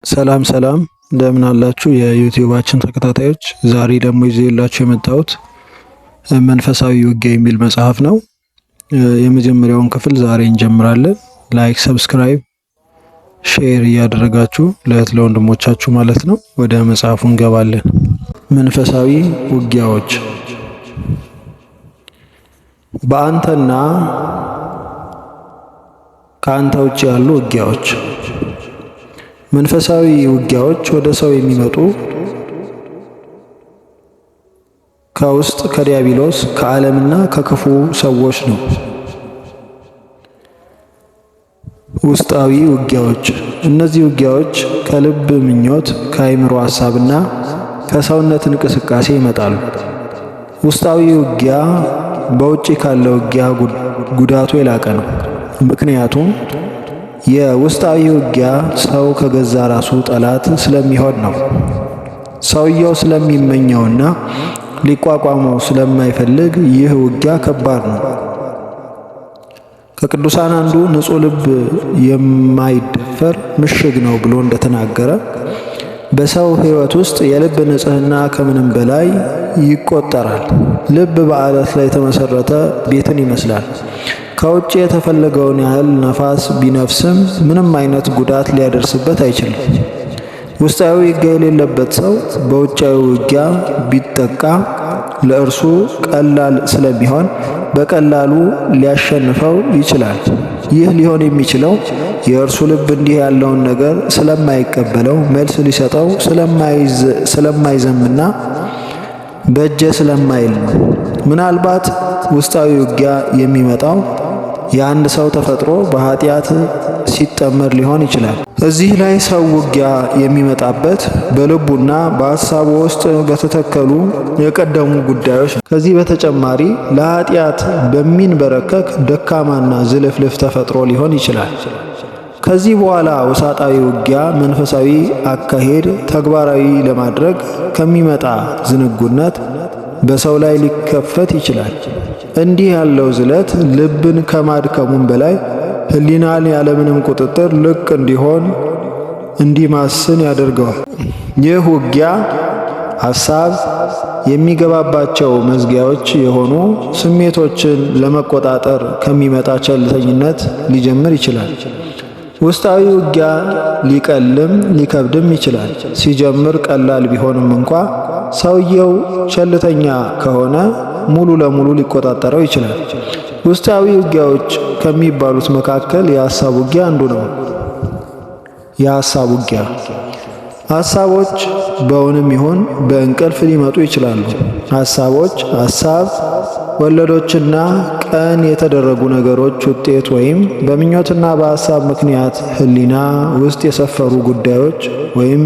ሰላም ሰላም፣ እንደምን አላችሁ የዩቲዩባችን ተከታታዮች። ዛሬ ደግሞ ይዤላችሁ የመጣሁት መንፈሳዊ ውጊያ የሚል መጽሐፍ ነው። የመጀመሪያውን ክፍል ዛሬ እንጀምራለን። Like፣ subscribe፣ share እያደረጋችሁ ለእህት ለወንድሞቻችሁ ማለት ነው። ወደ መጽሐፉ እንገባለን። መንፈሳዊ ውጊያዎች በአንተና ከአንተ ውጭ ያሉ ውጊያዎች። መንፈሳዊ ውጊያዎች ወደ ሰው የሚመጡ ከውስጥ ከዲያብሎስ፣ ከዓለምና ከክፉ ሰዎች ነው። ውስጣዊ ውጊያዎች። እነዚህ ውጊያዎች ከልብ ምኞት፣ ከአእምሮ ሐሳብና ከሰውነት እንቅስቃሴ ይመጣሉ። ውስጣዊ ውጊያ በውጪ ካለ ውጊያ ጉዳቱ የላቀ ነው። ምክንያቱም የውስጣዊ ውጊያ ሰው ከገዛ ራሱ ጠላት ስለሚሆን ነው። ሰውየው ስለሚመኘውና ሊቋቋመው ስለማይፈልግ ይህ ውጊያ ከባድ ነው። ከቅዱሳን አንዱ ንጹሕ ልብ የማይደፈር ምሽግ ነው ብሎ እንደተናገረ፣ በሰው ሕይወት ውስጥ የልብ ንጽሕና ከምንም በላይ ይቆጠራል። ልብ በዓለት ላይ የተመሰረተ ቤትን ይመስላል። ከውጭ የተፈለገውን ያህል ነፋስ ቢነፍስም ምንም አይነት ጉዳት ሊያደርስበት አይችልም። ውስጣዊ ውጊያ የሌለበት ሰው በውጫዊ ውጊያ ቢጠቃ ለእርሱ ቀላል ስለሚሆን በቀላሉ ሊያሸንፈው ይችላል። ይህ ሊሆን የሚችለው የእርሱ ልብ እንዲህ ያለውን ነገር ስለማይቀበለው፣ መልስ ሊሰጠው ስለማይዘምና በእጀ ስለማይል ነው። ምናልባት ውስጣዊ ውጊያ የሚመጣው የአንድ ሰው ተፈጥሮ በኃጢአት ሲጠመድ ሊሆን ይችላል። እዚህ ላይ ሰው ውጊያ የሚመጣበት በልቡና በሐሳቡ ውስጥ በተተከሉ የቀደሙ ጉዳዮች ነው። ከዚህ በተጨማሪ ለኃጢአት በሚንበረከክ ደካማና ዝልፍልፍ ተፈጥሮ ሊሆን ይችላል። ከዚህ በኋላ ውሳጣዊ ውጊያ መንፈሳዊ አካሄድ ተግባራዊ ለማድረግ ከሚመጣ ዝንጉነት በሰው ላይ ሊከፈት ይችላል። እንዲህ ያለው ዝለት ልብን ከማድከሙም በላይ ሕሊናን ያለምንም ቁጥጥር ልቅ እንዲሆን፣ እንዲማስን ያደርገዋል። ይህ ውጊያ ሐሳብ የሚገባባቸው መዝጊያዎች የሆኑ ስሜቶችን ለመቆጣጠር ከሚመጣ ቸልተኝነት ሊጀምር ይችላል። ውስጣዊ ውጊያ ሊቀልም ሊከብድም ይችላል። ሲጀምር ቀላል ቢሆንም እንኳ ሰውየው ቸልተኛ ከሆነ ሙሉ ለሙሉ ሊቆጣጠረው ይችላል። ውስጣዊ ውጊያዎች ከሚባሉት መካከል የሐሳብ ውጊያ አንዱ ነው። የሐሳብ ውጊያ። ሐሳቦች በእውንም ይሁን በእንቅልፍ ሊመጡ ይችላሉ። ሐሳቦች ሐሳብ ወለዶችና ቀን የተደረጉ ነገሮች ውጤት ወይም በምኞትና በሐሳብ ምክንያት ሕሊና ውስጥ የሰፈሩ ጉዳዮች ወይም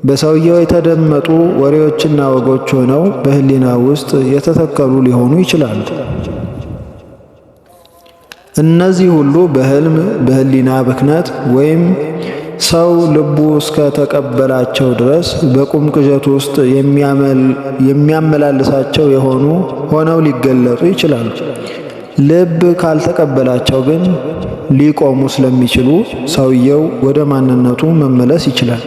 በሰውየው የተደመጡ ወሬዎችና ወጎች ሆነው በሕሊና ውስጥ የተተከሉ ሊሆኑ ይችላሉ። እነዚህ ሁሉ በሕልም፣ በሕሊና ብክነት ወይም ሰው ልቡ እስከ ተቀበላቸው ድረስ በቁም ቅዠት ውስጥ የሚያመላልሳቸው የሆኑ ሆነው ሊገለጡ ይችላሉ። ልብ ካልተቀበላቸው ግን ሊቆሙ ስለሚችሉ ሰውየው ወደ ማንነቱ መመለስ ይችላል።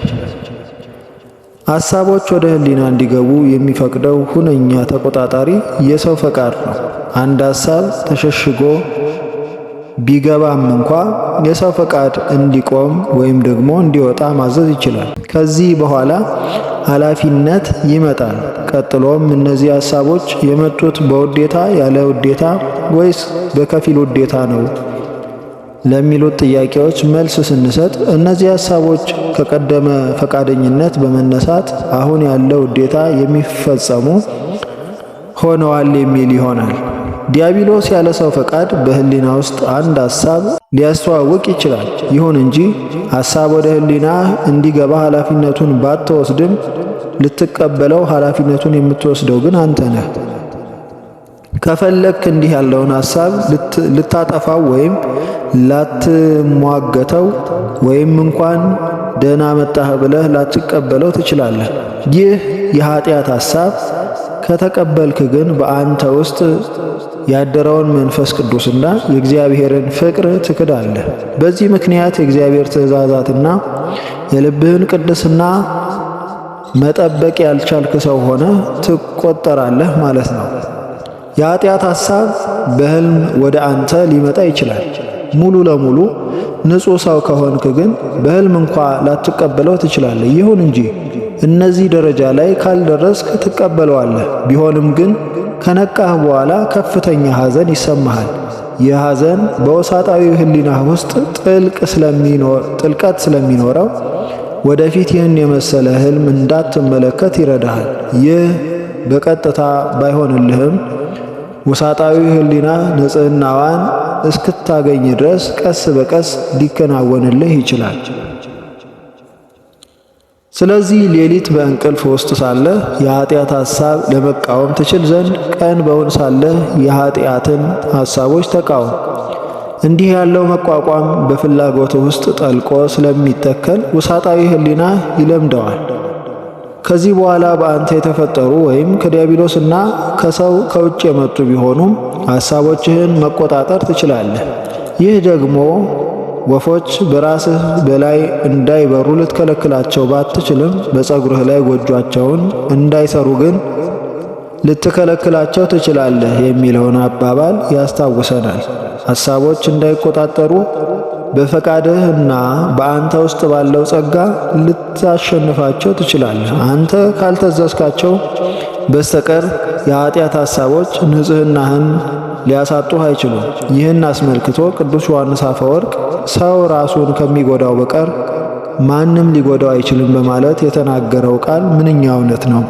ሐሳቦች ወደ ሕሊና እንዲገቡ የሚፈቅደው ሁነኛ ተቆጣጣሪ የሰው ፈቃድ ነው። አንድ ሐሳብ ተሸሽጎ ቢገባም እንኳ የሰው ፈቃድ እንዲቆም ወይም ደግሞ እንዲወጣ ማዘዝ ይችላል። ከዚህ በኋላ ኃላፊነት ይመጣል። ቀጥሎም እነዚህ ሐሳቦች የመጡት በውዴታ፣ ያለ ውዴታ ወይስ በከፊል ውዴታ ነው ለሚሉት ጥያቄዎች መልስ ስንሰጥ፣ እነዚህ ሐሳቦች ከቀደመ ፈቃደኝነት በመነሳት አሁን ያለ ውዴታ የሚፈጸሙ ሆነዋል የሚል ይሆናል። ዲያብሎስ ያለ ሰው ፈቃድ በህሊና ውስጥ አንድ ሐሳብ ሊያስተዋውቅ ይችላል። ይሁን እንጂ ሐሳብ ወደ ህሊና እንዲገባ ኃላፊነቱን ባትወስድም ልትቀበለው ኃላፊነቱን የምትወስደው ግን አንተ ነህ። ከፈለክ እንዲህ ያለውን ሐሳብ ልታጠፋው ወይም ላትሟገተው ወይም እንኳን ደህና መጣህ ብለህ ላትቀበለው ትችላለህ። ይህ የኃጢአት ሐሳብ ከተቀበልክ ግን በአንተ ውስጥ ያደረውን መንፈስ ቅዱስና የእግዚአብሔርን ፍቅር ትክዳለህ። በዚህ ምክንያት የእግዚአብሔር ትእዛዛትና የልብህን ቅድስና መጠበቅ ያልቻልክ ሰው ሆነ ትቆጠራለህ ማለት ነው። የኃጢአት ሐሳብ በሕልም ወደ አንተ ሊመጣ ይችላል። ሙሉ ለሙሉ ንጹሕ ሰው ከሆንክ ግን በሕልም እንኳ ላትቀበለው ትችላለህ። ይሁን እንጂ እነዚህ ደረጃ ላይ ካልደረስክ ትቀበለዋለህ። ቢሆንም ግን ከነቃህ በኋላ ከፍተኛ ሐዘን ይሰማሃል። ይህ ሐዘን በውሳጣዊ ሕሊናህ ውስጥ ጥልቀት ስለሚኖረው ወደፊት ይህን የመሰለ ሕልም እንዳትመለከት ይረዳሃል። ይህ በቀጥታ ባይሆንልህም ውሳጣዊ ሕሊና ንጽህናዋን እስክታገኝ ድረስ ቀስ በቀስ ሊከናወንልህ ይችላል። ስለዚህ ሌሊት በእንቅልፍ ውስጥ ሳለህ የኃጢአት ሐሳብ ለመቃወም ትችል ዘንድ ቀን በውን ሳለህ የኃጢአትን ሐሳቦች ተቃወም። እንዲህ ያለው መቋቋም በፍላጎት ውስጥ ጠልቆ ስለሚተከል ውሳጣዊ ሕሊና ይለምደዋል። ከዚህ በኋላ በአንተ የተፈጠሩ ወይም ከዲያብሎስ እና ከሰው ከውጭ የመጡ ቢሆኑም ሐሳቦችህን መቆጣጠር ትችላለህ። ይህ ደግሞ ወፎች በራስህ በላይ እንዳይበሩ ልትከለክላቸው ባትችልም በፀጉርህ ላይ ጎጇቸውን እንዳይሰሩ ግን ልትከለክላቸው ትችላለህ የሚለውን አባባል ያስታውሰናል። ሐሳቦች እንዳይቆጣጠሩ በፈቃድህ እና በአንተ ውስጥ ባለው ጸጋ ልታሸንፋቸው ትችላለህ። አንተ ካልተዘዝካቸው በስተቀር የኃጢአት ሐሳቦች ንጽሕናህን ሊያሳጡህ አይችሉም። ይህን አስመልክቶ ቅዱስ ዮሐንስ አፈወርቅ ሰው ራሱን ከሚጎዳው በቀር ማንም ሊጎዳው አይችልም በማለት የተናገረው ቃል ምንኛ እውነት ነው!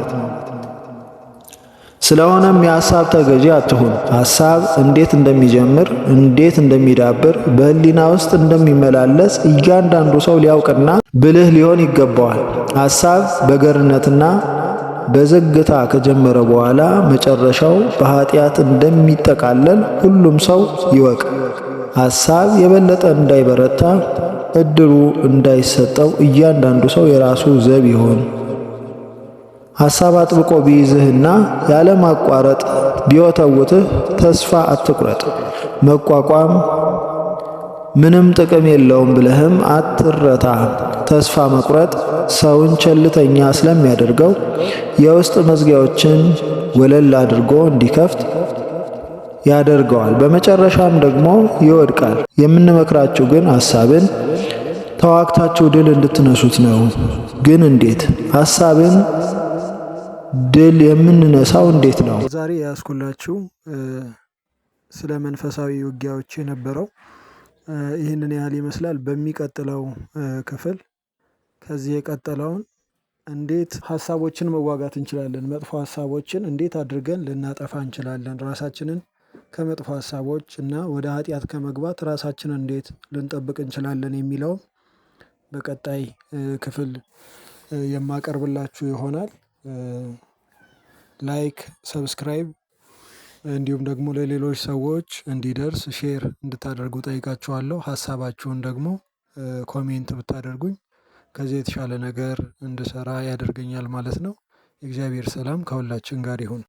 ስለሆነም የሐሳብ ተገዢ አትሁን። ሐሳብ እንዴት እንደሚጀምር፣ እንዴት እንደሚዳብር፣ በህሊና ውስጥ እንደሚመላለስ እያንዳንዱ ሰው ሊያውቅና ብልህ ሊሆን ይገባዋል። ሐሳብ በገርነትና በዝግታ ከጀመረ በኋላ መጨረሻው በኃጢአት እንደሚጠቃለል ሁሉም ሰው ይወቅ። ሐሳብ የበለጠ እንዳይበረታ እድሉ እንዳይሰጠው እያንዳንዱ ሰው የራሱ ዘብ ይሆን። ሐሳብ አጥብቆ ቢይዝህና ያለማቋረጥ ቢወተውትህ ተስፋ አትቁረጥ። መቋቋም ምንም ጥቅም የለውም ብለህም አትረታ። ተስፋ መቁረጥ ሰውን ቸልተኛ ስለሚያደርገው የውስጥ መዝጊያዎችን ወለል አድርጎ እንዲከፍት ያደርገዋል። በመጨረሻም ደግሞ ይወድቃል። የምንመክራችሁ ግን ሐሳብን ተዋግታችሁ ድል እንድትነሱት ነው። ግን እንዴት ሐሳብን ድል የምንነሳው እንዴት ነው? ዛሬ ያስኩላችሁ ስለ መንፈሳዊ ውጊያዎች የነበረው ይህንን ያህል ይመስላል። በሚቀጥለው ክፍል ከዚህ የቀጠለውን እንዴት ሀሳቦችን መዋጋት እንችላለን፣ መጥፎ ሀሳቦችን እንዴት አድርገን ልናጠፋ እንችላለን፣ ራሳችንን ከመጥፎ ሀሳቦች እና ወደ ኃጢአት ከመግባት ራሳችንን እንዴት ልንጠብቅ እንችላለን የሚለውን በቀጣይ ክፍል የማቀርብላችሁ ይሆናል። Like፣ subscribe እንዲሁም ደግሞ ለሌሎች ሰዎች እንዲደርስ share እንድታደርጉ ጠይቃችኋለሁ። ሀሳባችሁን ደግሞ comment ብታደርጉኝ ከዚህ የተሻለ ነገር እንድሰራ ያደርገኛል ማለት ነው። የእግዚአብሔር ሰላም ከሁላችን ጋር ይሁን።